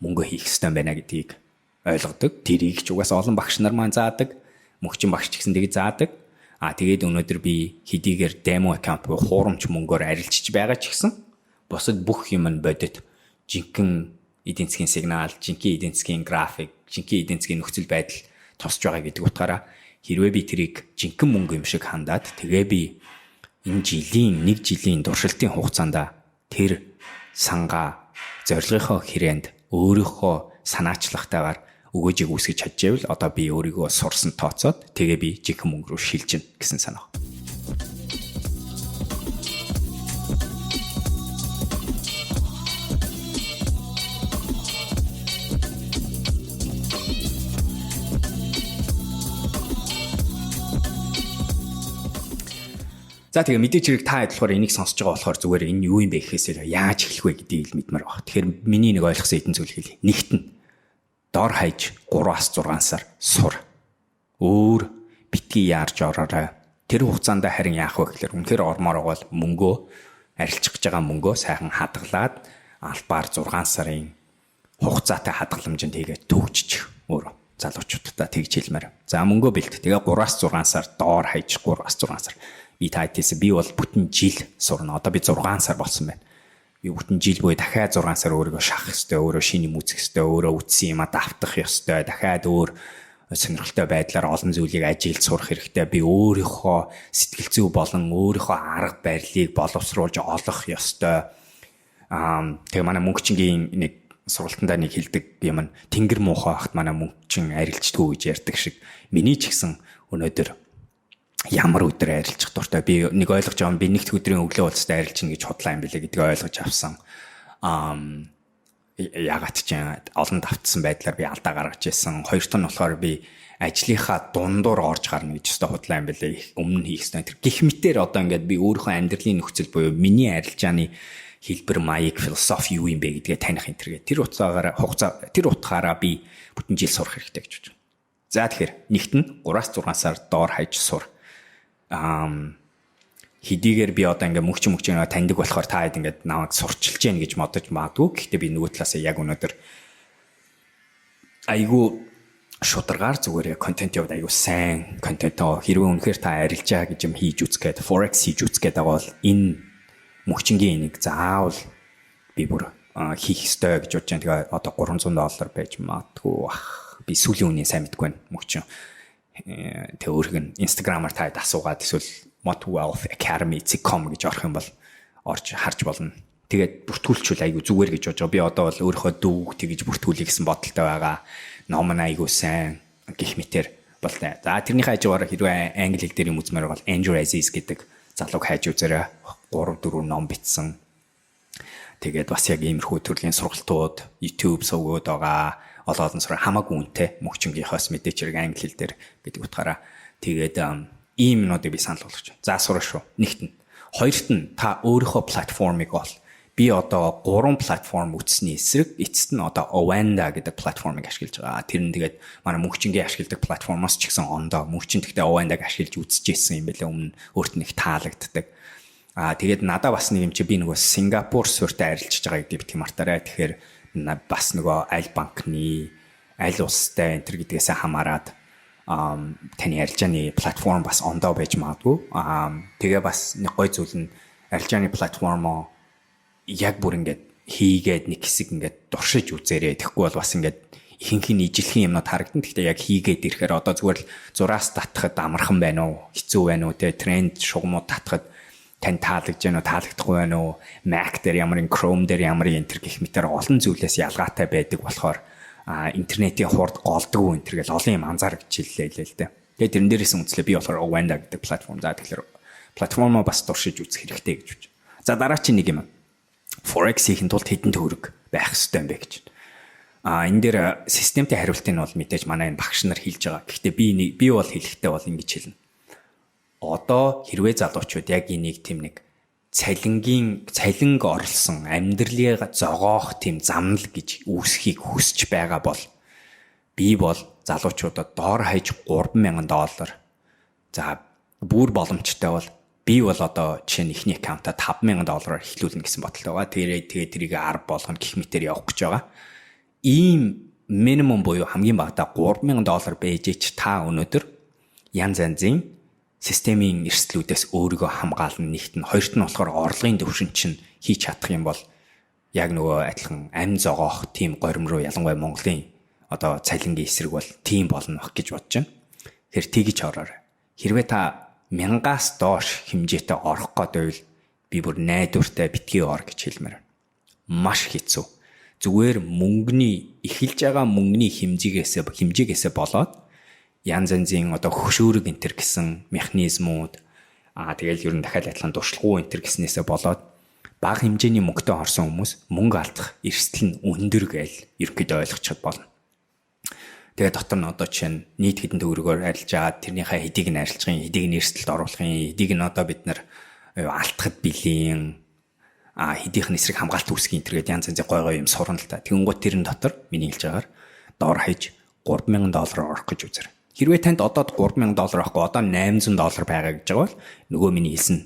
Speaker 1: мөнгө хийх ёстой байна гэдгийг ойлгодог. Тэрийг ч угаасаа олон багш нар маань заадаг. Мөнхчин багш ч гэсэн тэгж заадаг. А тэгээд өнөөдөр би хэдийгээр demo account буюу хуурамч мөнгөөр арилжиж байгаа ч гэсэн бусад бүх юм нь бодит жинхэнэ эдийн засгийн сигнал, жинхэнэ эдийн засгийн график, жинхэнэ эдийн засгийн нөхцөл байдал тусч байгаа гэдэг утгаараа хэрвээ би тэрийг жинхэнэ мөнгө юм шиг хандаад, тэгээ би энэ жилийн нэг жилийн туршилтын хугацаанд тэр сангаа зорилгынхоо хүрээнд өөрийнхөө санаачлахтайгаар өгөөжийг үүсгэж чадчихвэл одоо би өөрийгөө сурсан тооцоод тэгээ би жинхэнэ мөнгө рүү шилжинэ гэсэн санаа. За, тэгээ мэдээж хэрэг та болохоор энийг сонсож байгаа болохоор зүгээр энэ юу юм бэ гэхээс яаж эхлэх вэ гэдгийг л мэдмээр баг. Тэгэхээр миний нэг ойлгосон хэдэн зүйл хэлье. Нэгт нь дор хаяж 3-аас 6 сар сур. Өөр битгий яарж ороорой. Тэр хугацаанд харин яах вэ гэхээр үнэхээр ормоор байгаа бол мөнгөө, арилжих гэж байгаа мөнгөө сайхан хадгалаад албаар 6 сарын хугацаатай хадгаламжинд хийгээд төгжчих өөрөө залуучуудаа тэгж хэлмээр. За, мөнгөө бэлт. Тэгээ 3-аас 6 сар, доор хаяж 3-аас 6 сар. Би та хэлсэн, би бол бүтэн жил сурна. Одоо би 6 сар болсон байна. Би бүтэн жил буюу дахиад 6 сар өөрийгөө шахах ёстой, өөрөө шинэ юм үзэх ёстой, өөрөө үтсэн юмаа давтах ёстой, дахиад өөр сонирхолтой байдлаар олон зүйлийг ажиллаж сурах хэрэгтэй. Би өөрийнхөө сэтгэл зүй болон өөрийнхөө арга барилыг боловсруулж олох ёстой. Тэгээ манай мөнгөчнгийн нэг сургалтандаа нэг хэлдэг юм нь тэнгэр муухай хахад манай мөнгөчин арилждаггүй гэж ярьдаг шиг миний ч гэсэн өнөөдөр ямар өдөр арилжих дуртай, би нэг ойлгож байгаа юм, би нэгд өдрийн өглөө уулзтаа арилжина гэж худлаа юм билээ гэдгийг ойлгож авсан. Ягаад ч олон давтсан байдлаар би алдаа гаргаж ирсэн. Хоёрт нь болохоор би ажлынхаа дундуур орж гарна гэж өстой худлаа юм билээ. Өмнө нь хийх ёстой. Тэр гих мэтэр одоо ингээд би өөрийнхөө амьдралын нөхцөл буюу миний арилжааны хэлбэр, маяг, философи юу юм бэ гэдгээ таних энэ тэргээ. Тэр утгаараа хугацаа, тэр утгаараа би бүтэн жил сурах хэрэгтэй гэж бодож байна. За, тэгэхээр нэгт нь 3-6 сар доор хаяж сур. Хэдийгээр би одоо ингээ мөнгөч мөнгөч таньдаг болохоор та хэд ингээд намайг сурчилж гэн гэж бодож магадгүй. Гэхдээ би нөгөө талаасаа яг өнөөдөр айгүй шударгаар зүгээр яг контент яваад айгүй сайн контент, хэрвээ үнэхээр та арилжаа гэж юм хийж үзэх гээд, forex хийж үзэх гээд байгаа бол энэ мөнгөчнгийн энийг заавал би бүр хийх ёстой гэж бодож байна. Тэгээ одоо 300 доллар байж магадгүй бах. Би сүүлийн үнийг сайн мэдэхгүй байна. Мөнгөчин. Тэгээ өөрх нь Instagram-аар та асуугаад эсвэл motwealthacademy.com гэж орох юм бол орж харж болно. Тэгээд бүртгүүлчихвэл айгүй зүгээр гэж бодож байгаа. Би одоо бол өөрийнхөө дүүг тэгж бүртгүүлье гэсэн бодолтой байгаа. Ном нь айгүй сайн гих мэтэр бол. За, тэрнийхээ хажуугаар хэрвээ англи хэл дээр юм үзмээр бол Andrew Aziz гэдэг залууг хайж үзээрэй. 3 4 ном бичсэн. Тэгээд бас яг иймэрхүү төрлийн сургалтууд, YouTube сувгууд байгаа. Олон олон сурах хамаагүй үнэтэй мөнгөчнгийнхоос мэдээч хэрэг англи хэл дээр гэдэг утгаараа тэгээд ийм юмнуудыг би санал болгож байна. За, сурах шүү. Нэгт нь. Хоёрт нь та өөрийнхөө платформыг ол. Би одоо гурван платформ үзсний эсрэг эцэст нь одоо Oanda гэдэг платформыг ашиглаж байгаа. Тэр нь тэгээд манай мөнгөчнгийн ашигладаг платформоос ч гэсэн ондоо мөнгөчин, гэхдээ Oanda-г ашиглаж үзчихсэн юм байлээ өмнө, өөрт нь их таалагддаг. Аа, тэгээд надаа бас нэг юм чи би нөгөө Сингапур суурьтай арилжиж байгаа гэдгийг битгий мартаарай. Тэгэхээр бас нөгөө аль банкны, аль улстай энэ төр гэдгээсээ хамаарат таны арилжааны платформ бас ондоо байж магадгүй. Тэгээ бас нэг гой зүйл нь арилжааны платформоо яг бүр ингээд хийгээд нэг хэсэг ингээд туршиж үзээрэй. Тэгэхгүй бол бас ингээд ихэнх нь ижилхэн юмнууд харагдана. Гэхдээ яг хийгээд ирэхээр одоо зүгээр л зураас татхад амархан байна уу? Хэцүү байна уу? Тэ тренд шугамууд татхад тань таалагдж байна уу, таалагдахгүй байна уу? Mac дээр ямар, Chrome дээр ямар энэ төр гэх мэтэр олон зүйлээс ялгаатай байдаг болохоор интернетийн хурд голдгоо энэ төр гэл олон юм анзаарч хэллээ лээ л дээ. Тэгээд тэрэн дээрээс үзлээ, би болохоор Oanda гэдэг платформ. За, тэгэхээр платформоо бас туршиж үзэх хэрэгтэй гэж бодож. За, дараагийн нэг юм. Forex хийхин тулд хэдэн төгрөг байх ёстой юм бэ гэж. А энэ дээр системтэй хариултыг нь бол мэдээж манай энэ багш нар хэлж байгаа. Гэхдээ би бол хэлэхдээ бол ингэж хэлнэ. Одоо хэрвээ залуучууд яг энийг тийм нэг цалингийн цалинг орлсон амьдралыг зогоох тийм замнал гэж үүсхийг хүсэж байгаа бол би бол залуучуудад доор хаяж 3000 доллар, за бүр боломжтой бол би бол одоо жишээ нь эхний аккаунтаа 5000 доллараар эхлүүлнэ гэсэн бодолтой байгаа. Тэгээ тэрийг 10 болгоно гэх мэтэр явах гэж байгаа. Ийм минимум буюу хамгийн багадаа 3000 доллар байж ч та өнөөдөр янз янзын системийн эрсдлүүдээс өөрийгөө хамгаална нэгт нь, хоёрт нь болохоор орлогын төвшин чинь хийж чадах юм бол яг нөгөө адилхан амь зогоох тийм горим руу, ялангуяа Монголын одоо цалингийн эсрэг бол тийм болно бах гэж бодож байна. Тэгэхээр тэгж ороорой. Хэрвээ та мянгаас доош хэмжээтэй орох гээд байвал би бүр найдвартай битгий ор гэж хэлмээр байна. Маш хэцүү. Зүгээр мөнгөний эхэлж байгаа мөнгөний хэмжээгээсээ болоод янз янзын одоо хөшөөрөг энэ төр гэсэн механизмууд, тэгэл ер нь дахиад адилхан туршлагагүй энэ төр гэснээсээ болоод бага хэмжээний мөнгөтэй орсон хүмүүс мөнгө алдах эрсдэл нь өндөр гээл ерөнхийдөө ойлгочиход болно. Тэгээ дотор нь одоо жишээ нь нийт хэдэн төгрөгөөр арилжаад тэрнийхээ хэдийг нь арилжах юм, хэдийг нь эрсдэлд оруулах юм, хэдийг нь одоо бид нар алтахад билийн хэдийнх нь эсрэг хамгаалт үүсгэх энэ төргээд янз янзын гой гой юм сурна л та. Тэгэнгүүт тэрэн дотор миний хэлж байгаагаар доор хаяж 3000 доллар орох гэж үзэр. Хэрвээ танд одоо 3000 доллар авахгүй, одоо 800 доллар байгаа гэж байгаа бол нөгөө миний хэлсэн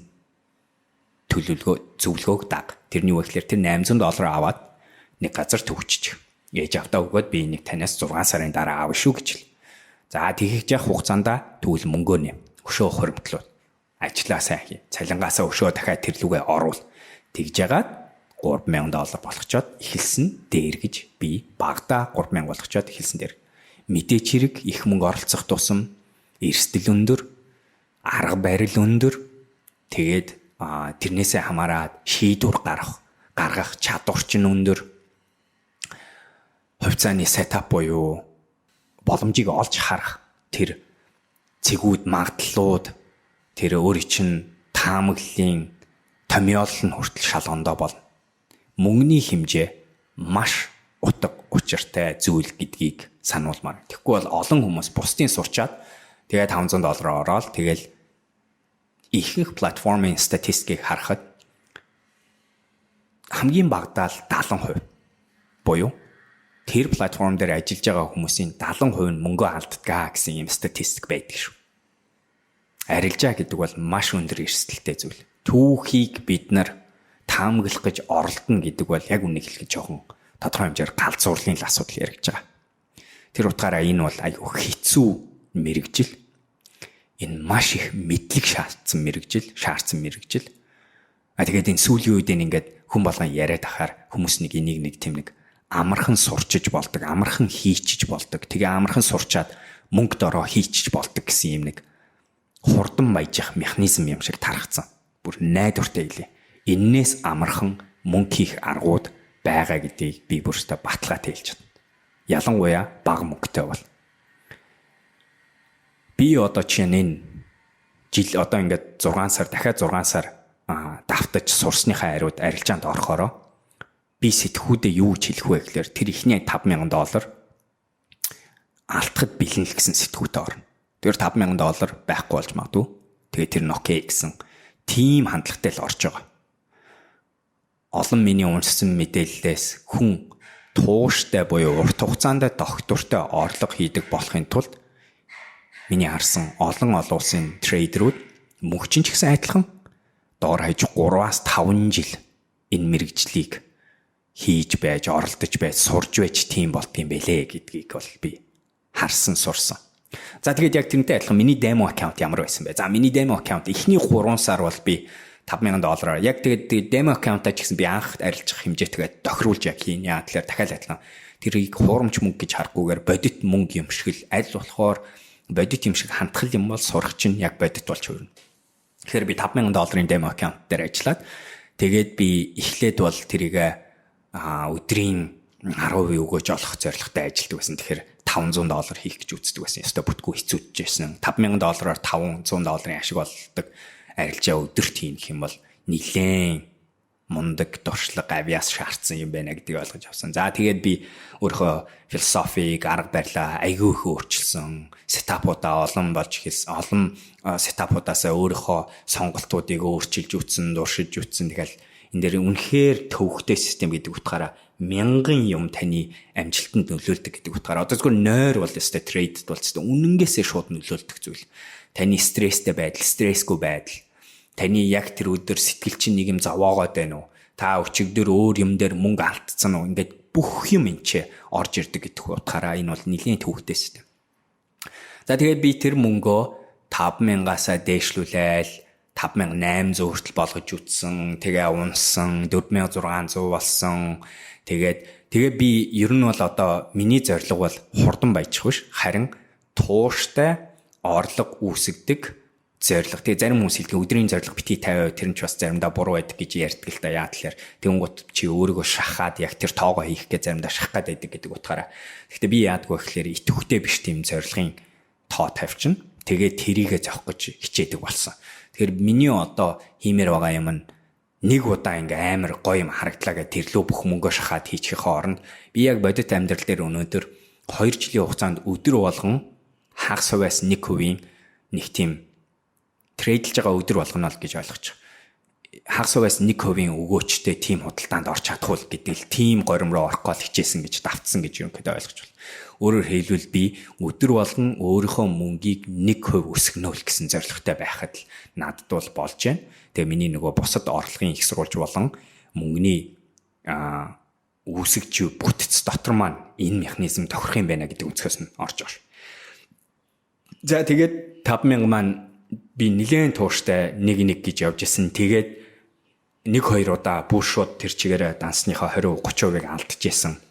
Speaker 1: төлөвлөгөө, зөвлөгөөг даг. Тэрний юу гэхээр тэр 800 доллар аваад нэг газар төвччих. Ээж автаа өгөөд би энийг танаас 6 сарын дараа авах шүү гэж хэл. За, тэгэх явах хугацаанд тэгвэл мөнгөө нэм. Өшөө хуримтлуул. Ажлаа сайн хий. Цалингаасаа өшөө дахиад тэр лүгээ оруул. Тэгж ягаад 3000 доллар болгочоод эхэлсэн дээр гэж би багада 3000 болгочоод эхэлсэн дээр. Мэдээч хэрэг их мөнгө оролцох тусам эрсдэл өндөр, арга барил өндөр. Тэгээд тэрнээсээ хамаарат шийдвэр гаргах чадвар чинь өндөр. Хувьцааны setup буюу боломжийг олж харах тэр цэгүүд, магадлалууд, тэр өөрийн чинь таамаглалын томьёолол нь хүртэл шал ондоо болно. Мөнгөний хэмжээ маш утга учиртай зүйл гэдгийг сануулмаар. Тэгэхгүй бол олон хүмүүс бусдын сурчаад тэгээд 500 доллараар ороод, тэгэл ихэнх платформын статистикийг харахад хамгийн багадаа л 70% буюу тэр платформ дээр ажиллаж байгаа хүмүүсийн 70% нь мөнгөө алддаг гэсэн юм статистик байдаг шүү. Арилжаа гэдэг бол маш өндөр эрсдэлтэй зүйл. Түүхийг бид нар таамаглах гэж оролдоно гэдэг бол яг үнийг хэлэхэд жоохон тодорхой хэмжээгээр галзуурлын л асуудал яригдж байгаа. Тэр утгаараа энэ бол айгүй хэцүү мэргэжил. Энэ маш их мэдлэг шаардсан мэргэжил, шаардсан мэргэжил. А тэгээд энэ сүүлийн үед энэ ингээд хүн болгон яриад ахаар хүмүүс нэг энийг нэг тийм нэг амархан сурчиж болдог, амархан хийчиж болдог. Тэгээ амархан сурчаад мөнгө дороо хийчиж болдог гэсэн юм нэг хурдан баяжих механизм юм шиг тархацсан. Бүр найдвартай хэлье. Эннээс амархан мөнгө хийх аргууд байгаа гэдгийг би бүрстэ баталгаатай хэлж чадна. Ялангуяа бага мөнгөтэй бол. Би одоо чинь энэ жил одоо ингээд 6 сар, дахиад 6 сар давтаж сурсныхаа хариуд арилжаанд орохороо би сэтгхүүдээ юу гэж хэлэх вэ гэхээр тэр ихний 5000 доллар алтахад бэлэн л гэсэн сэтгүүтэй орно. Тэр 5000 доллар байхгүй болж магадгүй. Тэгээ тэр нь okay гэсэн тийм хандлагатай л орж байгаа. Олон миний уншсан мэдээллээс хүн тууштай буюу урт хугацаанд тогтвортой орлого хийдэг болохын тулд миний харсан олон олон улсын trader үүд мөнгөчин ч гэсэн адилхан доор хаяж 3-аас 5 жил энэ мэргэжлийг хийж байж, оролдож байж, сурж байж тийм болдгийм бэлээ гэдгийг бол би харсан, сурсан. За, тэгээд яг тэрнтэй адилхан миний demo account ямар байсан бэ? За, миний demo account эхний 3 сар бол би 5000 доллараар яг тэгээд demo account-а ч гэсэн би анх арилжах хэмжээтэйгээ тохируулж яг хийн. Яа тэгэхээр дахиад адилхан тэрийг хуурамч мөнгө гэж харахгүйгээр бодит мөнгө юм шиг л, аль болохоор бодит юм шиг хандхал юм бол сурах чинь яг бодит болж хувирна. Тэгэхээр би 5000 долларын demo account дээр ажиллаад, тэгээд би эхлээд бол тэрийг өдрийн 10% өгөөж олох зорилготой ажилладаг байсан. Тэгэхээр 500 доллар хийх гэж үздэг байсан. Ёстой бүтгүү хэцүүдчихсэн. 5000 доллараар 500 долларын ашиг болдог арилжаа өдөрт хийн гэх юм бол нилээн мундаг туршлага, авьяас шаардсан юм байна гэдгийг ойлгож авсан. За, тэгээд би өөрийнхөө философиг, арга барилаа айгүй их өөрчилсөн. Setup уудаа олон болж эхэлсэн. Олон setup уудаасаа өөрийнхөө сонголтуудыг өөрчилж үтсэн, туршиж үтсэн. Тэгэл энэ дээр үнэхээр төвөгтэй систем гэдэг утгаараа мянган юм таны амжилтанд нөлөөлдөг гэдэг утгаараа одоо зөвхөн нойр бол өстэй trade бол өстэй үнэнгээсээ шууд нөлөөлдөг зүйл. Таны стресстэй байдал, стрессгүй байдал, таны яг тэр өдөр сэтгэл чинь нэг юм зовоогоод байна уу? Та өчигдөр өөр юм дээр мөнгө алдсан уу? Ингээд бүх юм энэ ч орж ирдэг гэдэг утгаараа энэ бол нэлийн төвөгтэй систем. За, тэгээд би тэр мөнгөө 5000-аас дээшлүүлээл 5800 хүртэл болгож үтсэн. Тэгээ унсан, 4600 болсон. Тэгээд тэгээ би ер нь бол одоо миний зорилго бол хурдан баяжих биш, харин тууштай орлого үүсгдэг зорилго. Тэгээ зарим хүмүүс хэлдэг, өдрийн зорилго битгий 50%, тэр нь ч бас заримдаа буруу байдаг гэж ярьдаг л да. Яа тэгэхээр тэгэнгүүт чи өөрийгөө шахаад яг тэр тоогоо хийх гэж заримдаа шахах гээд байдаг гэдэг утгаараа. Гэхдээ би яадаг вэ гэхээр идэвхтэй биш тийм зорилгын тоо тавьчихна. Тэгээд тэрийгэ зохих гэж хичээдэг болсон. Тэгэхээр миний одоо хиймээр байгаа юм нь нэг удаа ингээ амар гоё юм харагдлаа гэх тэрлөө бүх мөнгөө шахаад хийчихийнхээ оронд би яг бодит амьдрал дээр өнөөдөр 2 жилийн хугацаанд өдөр болгон хагас хувиас 1%-ийн нэг тийм trade лж байгаа өдөр болгоно л гэж ойлгож байгаа. Хагас хувиас 1%-ийн өгөөчтэй тийм худалдаанд орч чадах уу гэдэг л тийм горим руу орох гол хичээсэн гэж, давтсан гэж ерөнхийдөө ойлгож байна. Өөрөөр хэлбэл, би өдөр болгон өөрийнхөө мөнгийг 1% өсгөнө л гэсэн зорилготой байхад л надад бол болж байна. Тэгээ миний нөгөө бусад орлогын их сурвалж болон мөнгөний үүсгэж бүтэц дотор маань энэ механизм тохирох юм байна гэдэг өнцгөөс нь орж байгаа шүү. За, тэгээд 5000 маань би нилээн тууштай нэг нэг гэж явж исэн. Тэгээд нэг хоёр удаа бүр шууд тэр чигээрээ дансныхаа 20 30%-ыг алдчихсан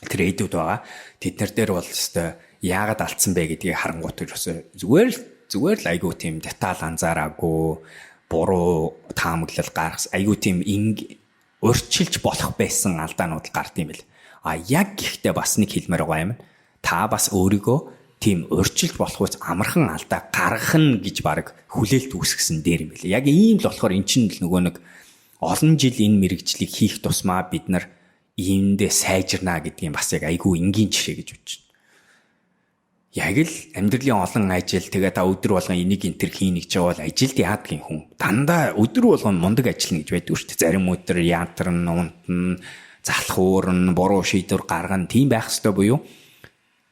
Speaker 1: trade үүд байгаа. Тэд нар дээр бол өстой Яагаад алдсан бэ гэдгийг харангуут ерөөсөө зүгээр л айгүй тийм деталь анзаараагүй, буруу таамаглал гаргас, айгүй тийм урьдчилж болох байсан алдаанууд гард юм бэл. А яг гэхдээ бас нэг хэлмээр байгаа юм. Та бас өөрийгөө тийм урьдчилж болох үс амархан алдаа гаргах нь гэж баг хүлээлт үүсгэсэн дээр юм бэл. Яг ийм л болохоор эн чинь л нөгөө нэг олон жил энэ мэргэжлийг хийх тусмаа бид нар иймдээ сайжирнаа гэдгийг бас яг айгүй энгийн жишээ гэж бодож байна. Яг л амьдралын олон ажил, тэгээ та өдөр болгон энийг энэ төр хийнэ гэж байгаа бол ажилд яадгийн хүн дандаа өдөр болгон мундаг ажиллана гэж байдаг шүү дээ. Зарим өдөр яатарна, унтна, залхуурна, буруу шийдвэр гаргана, тийм байх ёстой буюу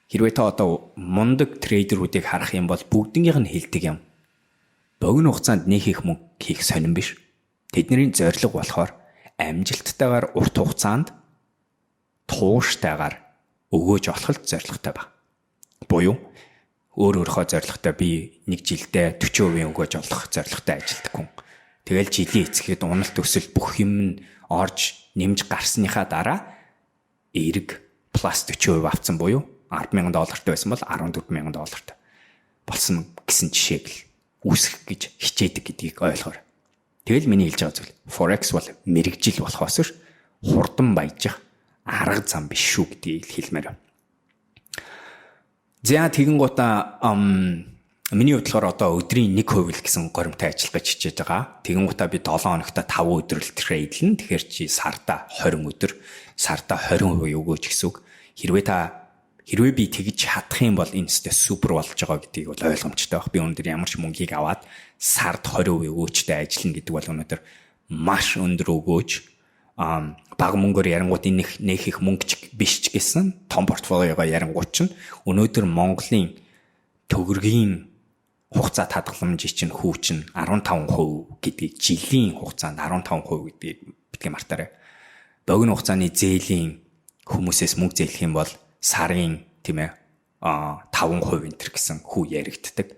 Speaker 1: хэрвээ та одоо мундаг trader үүдийг харах юм бол бүгднгийнх нь хэлдэг юм. Богино хугацаанд нэх их мөнгө хийх сонирн биш. Тэдний зорилго болохоор амжилттайгаар урт хугацаанд тууштайгаар өгөөж олох л зорилготой баг. Буюу өөр өөрийнхөө зорилготой, би нэг жилдээ 40% өгөөж олох зорилготой ажилладаг хүн. Тэгэл жилийн эцгээд уналт өсөл бүх юм нь орж нэмж гарсныхаа дараа эерэг plus 40% авцсан буюу 10,000 доллартай байсан бол 14,000 доллартай болсон гэсэн жишээг л үүсгэх гэж хичээдэг гэдгийг ойлгоорой. Тэгэл миний хэлж байгаа зүйл, Forex бол мэргэжил болохоос биш, хурдан баяжих арга зам биш шүү гэдгийг хэлмээр байна. За, тэгэн гутаа миний хувьд болохоор одоо өдрийн 1% л гэсэн горимтой ажиллах гэж хичээж байгаа. Тэгэн гутаа би 7 хоногт 5 өдөр л trade лэн. Тэгэхээр чи сарда 20 өдөр, сарда 20% өгөөж гэсэн үг. Хэрвээ би тэгж чадах юм бол энэ өстэй супер болж байгаа гэдгийг бол ойлгомжтой байх. Би өнөөдөр ямар ч мөнгийг аваад сард 20% өгөөжтэй ажиллана гэдэг бол өнөөдөр маш өндөр өгөөж, бага мөнгөөр ярангууд энэ нэх их мөнгө ч биш ч гэсэн том портфолиогоо ярангууд чинь өнөөдөр Монголын төгрөгийн хугацаа хадгаламжийн чинь хүү чинь 15% гэдгийг, жилийн хугацаанд 15% гэдгийг битгий мартаарай. Богино хугацааны зээлийн хүмүүсээс мөнгө зээлэх юм бол сарын, тийм ээ, 5% энэ төр гэсэн хүү яригддаг.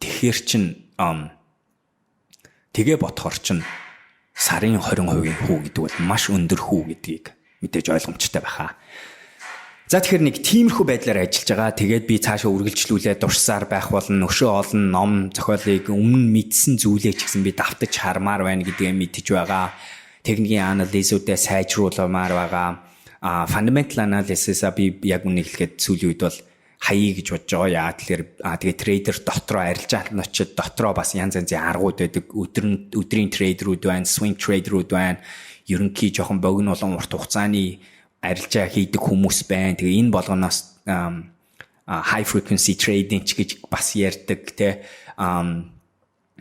Speaker 1: Тэгэхээр чин тэгээ бодохоор чин сарын 20%-ийн хүү гэдэг бол маш өндөр хүү гэдгийг мэдээж ойлгомжтой байхаа. За, тэгэхээр нэг тиймэрхүү байдлаар ажиллаж байгаа. Тэгээд би цаашаа үргэлжлүүлээ дурсаар байх болно. Өшөө олон ном зохиолыг, өмнө мэдсэн зүйлээ ч гэсэн би давтаж хармаар байна гэдгээ мэдэж байгаа. Техникийн анализүүдээ сайжруулмаар байгаа. А fundamental analysis-а би яг үнийг хэлэхэд сүүлийн үед бол хаяа гэж бодож байгаа. Яа тэгэхээр тэгээ trader дотроо, арилжаанчид дотроо бас янз янзын аргууд байдаг. Өдрийн trader үүд байна, swing trader үүд байна. Ерөнхий жоохон богино болон урт хугацааны арилжаа хийдэг хүмүүс байна. Тэгээ энэ болгоноос high frequency trading ч гэж бас ярьдаг, те,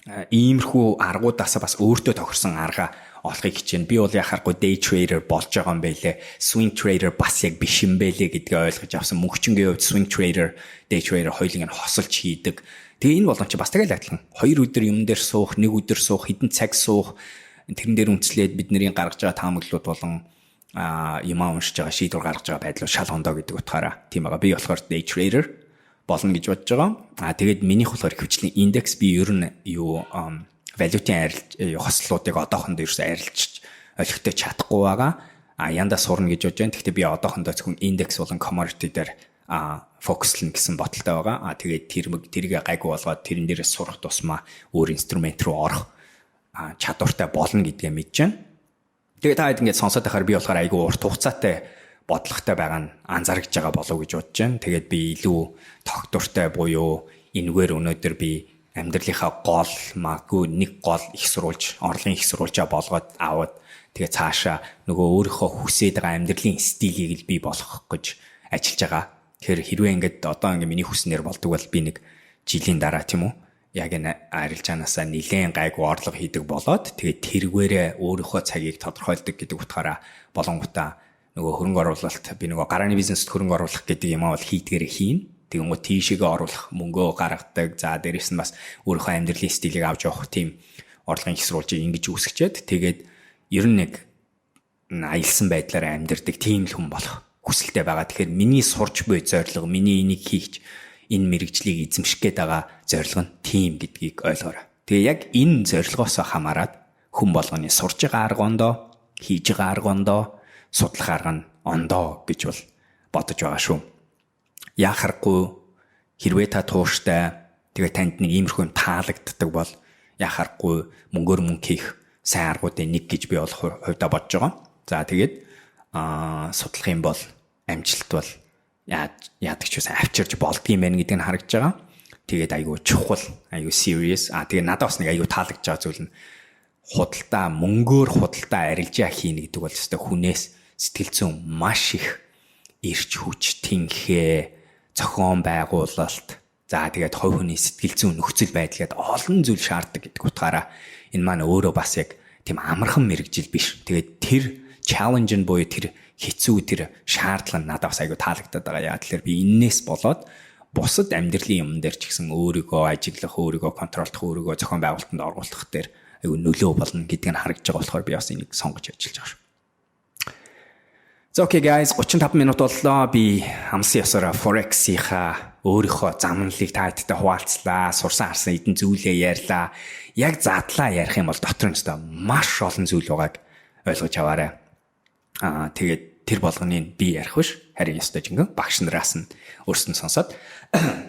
Speaker 1: иймэрхүү аргуудаас бас өөртөө тохирсон арга олохыг хичээнэ. Би бол яхааргүй day trader болж байгаа юм байлээ. Swing trader бас яг биш юм байлээ гэдгээ ойлгож авсан. Мөнгөчнгийн хувьд swing trader, day trader хоёулыг нь хосолж хийдэг. Тэгээ энэ болгон чи бас тэгэл адилхан. 2 өдөр юм дээр суух, нэг өдөр суух, хэдэн цаг суух, тэрэн дээр үндэслээд бидний гаргаж байгаа таамаглалууд болон юмаа уншиж байгаа, шийдвэр гаргаж байгаа байдлууд шал ондоо гэдэг утгаараа тийм байгаа. Би болохоор day trader болно гэж бодож байгаа. А тэгээд минийх болохоор ихэвчлэн индекс, би ер нь юу валютын арилж хослолуудыг одоохондоо ерөөсөө арилж олигтой чадахгүй байгаа. А яндаа сурна гэж бодож байна. Гэхдээ би одоохондоо зөвхөн индекс болон commodity дээр focus лно гэсэн бодолтой байгаа. А тэгээд тэр тэрийг гайгүй болгоод тэрэн дээрээ сурах тусмаа өөр инструмент руу орох чадвартай болно гэдгээ мэдэж байна. Тэгээ та хэд ингээд сонсоод байхаар би болохоор айгүй урт хугацаатай бодлоготой байгаа нь анзаарч байгаа болов гэж бодож байна. Тэгээд би илүү тогтвортой буюу энэгээр өнөөдөр би амьдралынхаа гол, магадгүй нэг гол их сурвалж, орлогын их сурвалжаа болгоод аваад, тэгээ цаашаа нөгөө өөрийнхөө хүсээд байгаа амьдралын стилийг л бий болгох гэж ажиллаж байгаа. Тэгэхээр хэрвээ ингээд одоо ингээд миний хүснээр болдог бол би нэг жилийн дараа, тийм үү, яг энэ арилжаанаасаа нилээн гайгүй орлого хийдэг болоод, тэгээд тэргээрээ өөрийнхөө цагийг тодорхойлдог гэдэг утгаараа болонгуудаа нөгөө хөрөнгө оруулалт, би нөгөө гарааны бизнест хөрөнгө оруулах гэдэг юм аа бол хийдгээрээ хийн. Тэгэнгүүт тийшээгээ оруулах мөнгөө гаргадаг. За, дээрэс нь бас өөрийнхөө амьдралын стилийг авч явах тийм орлогын их сурвалжийг ингэж үүсгэчээд, тэгээд ер нь нэг аялсан байдлаар амьдардаг тийм л хүн болох хүсэлтэй байгаа. Тэгэхээр миний сурч буй зорилго, миний энийг хийх, энэ мэргэжлийг эзэмших гээд байгаа зорилго нь тийм гэдгийг ойлгоорой. Тэгээ яг энэ зорилгоос хамаарат хүн болгоны сурж байгаа арга ондоо, хийж байгаа арга ондоо, судлах арга нь ондоо гэж бол бодож байгаа шүү. Яхахгүй, хэрвээ та тууштай, тэгээ танд нэг иймэрхүү юм таалагддаг бол яхахгүй мөнгөөр мөнгө хийх сайн аргуудын нэг гэж би бол хувьдаа бодож байгаа. За, тэгээд судлах юм бол амжилт бол яадаг ч байсан авчирч болдгийм байх гэдэг нь харагдаж байгаа. Тэгээд айгүй чухал, айгүй serious. Тэгээ надад бас нэг айгүй таалагдж байгаа зүйл нь худалдаа, мөнгөөр худалдаа арилжаа хийнэ гэдэг бол ёстой хүнээс сэтгэл зүйн маш их эрч хүч, тэнхээ, зохион байгуулалт, за тэгээд хувь хүний сэтгэл зүйн нөхцөл байдал гээд олон зүйл шаарддаг гэдэг утгаараа энэ маань өөрөө бас яг тийм амархан мэргэжил биш. Тэгээд тэр challenge нь буюу тэр хэцүү, тэр шаардлага нь надад бас айгүй таалагдаад байгаа. Яа тэгэхээр би энээс болоод бусад амьдралын юм дээр ч гэсэн өөрийгөө ажиглах, өөрийгөө control дох, өөрийгөө зохион байгуулалтанд оруулах дээр айгүй нөлөө болно гэдг нь харагдаж байгаа болохоор би бас энийг сонгож ажиллаж байгаа шүү. За, okay guys, 35 минут боллоо. Би амлсан ёсороо Forex-ийнхаа өөрийнхөө замналыг та хэдтэй хуваалцлаа. Сурсан харсан эдэн зүйлээ ярьлаа. Яг задлаа ярих юм бол дотор нь ёстой маш олон зүйл байгааг ойлгож аваарай. Тэгээд тэр болгоныг би ярих биш. Харин ёстой жинхэнэ багш нараас нь өөрсдөө сонсоод,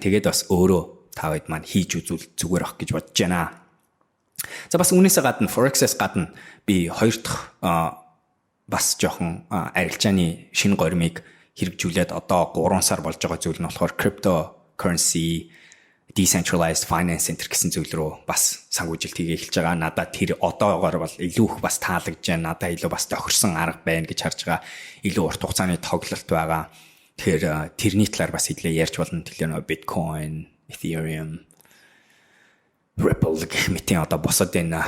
Speaker 1: тэгээд бас өөрөө та хэд маань хийж үзвэл зүгээр ах гэж бодож байна. За, бас үүнээсээ гадна, Forex-ээс гадна би хоёр дахь бас жоохон арилжааны шинэ горимыг хэрэгжүүлээд одоо 3 сар болж байгаа зүйл нь болохоор cryptocurrency, decentralized finance center гэсэн зүйл рүү бас санхүүжилт хийгээ эхэлж байгаа. Надад тэр одоогоор бол илүү их бас таалагдж байна. Надад илүү бас тохирсон арга байна гэж харж байгаа. Илүү урт хугацааны тоглолт байгаа. Тэгэхээр тэрний талаар бас хэдлээ ярьж болно. Тэгэхээр нөгөө Bitcoin, Ethereum, Ripple гэх мэтийн одоо бусад энэ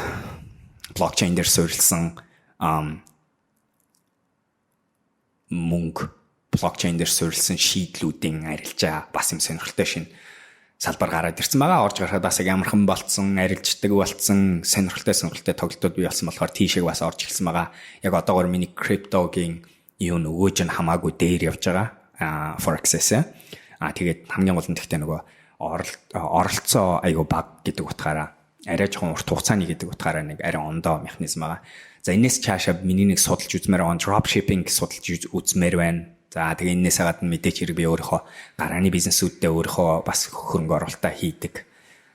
Speaker 1: блокчейн дээр суурилсан мөнгө, блокчейн дээр суурилсан шийдлүүдийн арилжаа бас юм сонирхолтой шинэ салбар гараад ирсэн байгаа. Орж гарахад бас яг амархан болцсон, арилждаг болцсон, сонирхолтой сонирхолтой тоглолтууд бий болсон болохоор тийшээ бас орж эхэлсэн байгаа. Яг одоогор миний криптогийн юу нөгөөж нь хамаагүй дээр явж байгаа. Forex-ээс. Тэгээд хамгийн гол нь тэгтээ нөгөө оролцоо айгу баг гэдэг утгаараа, арай жоохон урт хугацааны гэдэг утгаараа нэг арай ондоо механизм байгаа. За, энэс цаашаа миний нэг судалж үзмээр байгаа drop shipping судалж үзмээр байна. За, тэгээ энэс гадна мэдээч хэрэг би өөрийнхөө гарааны бизнесүүддээ өөрийнхөө бас хөрөнгө оруулалтаа хийдэг.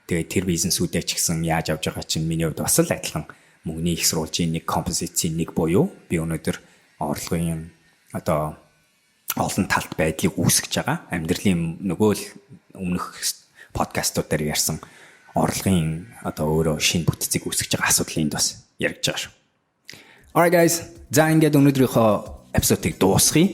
Speaker 1: Тэгээ тэр бизнесүүдээ ч гэсэн яаж авж байгаа чинь миний хувьд бас л адилхан мөнгөний их сурвалжийн нэг, композицийн нэг буюу би өнөөдөр орлогын одоо олон талт байдлыг үүсгэж байгаа. Амьдралын нөгөө л өмнөх подкастууд дээр ярьсан орлогын одоо өөрөө шинэ бүтцийг үүсгэж байгаа асуудал энд бас яригдж байгаа шүү. Alright guys. За, ингээд өнөөдрийнхөө episode ыг дуусгая.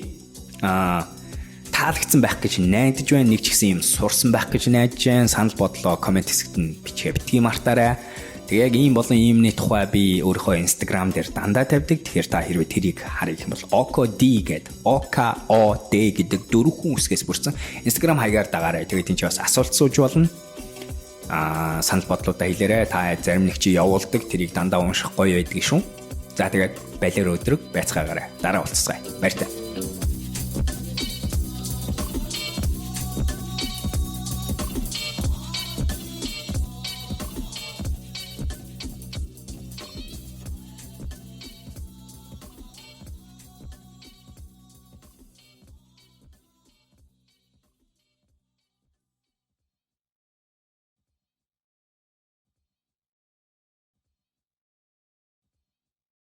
Speaker 1: Таалагдсан байх гэж найдаж байна. Нэг ч гэсэн юм сурсан байх гэж найдаж байна. Санал бодлоо comment хэсэгт нь бичгээ битгий мартаарай. Тэгээ яг ийм болон иймний тухай би өөрийнхөө Instagram дээр дандаа тавьдаг. Тэгэхээр та хэрвээ тэрийг харах юм бол OKD гэдэг, OKOD гэдэг дөрвөн үсгээс бүрдсэн Instagram хаягаар дагаарай. Тэгээ тийм ч бас асуулт сууж болно. Санал бодлуудаа хэлээрэй. Та зарим нэг чи явуулдаг, тэрийг дандаа унших гоё байдаг шүү. За, тэгээд балер өдрөг байцгаагаарай. Дараа уулзцгаая. Баяртай.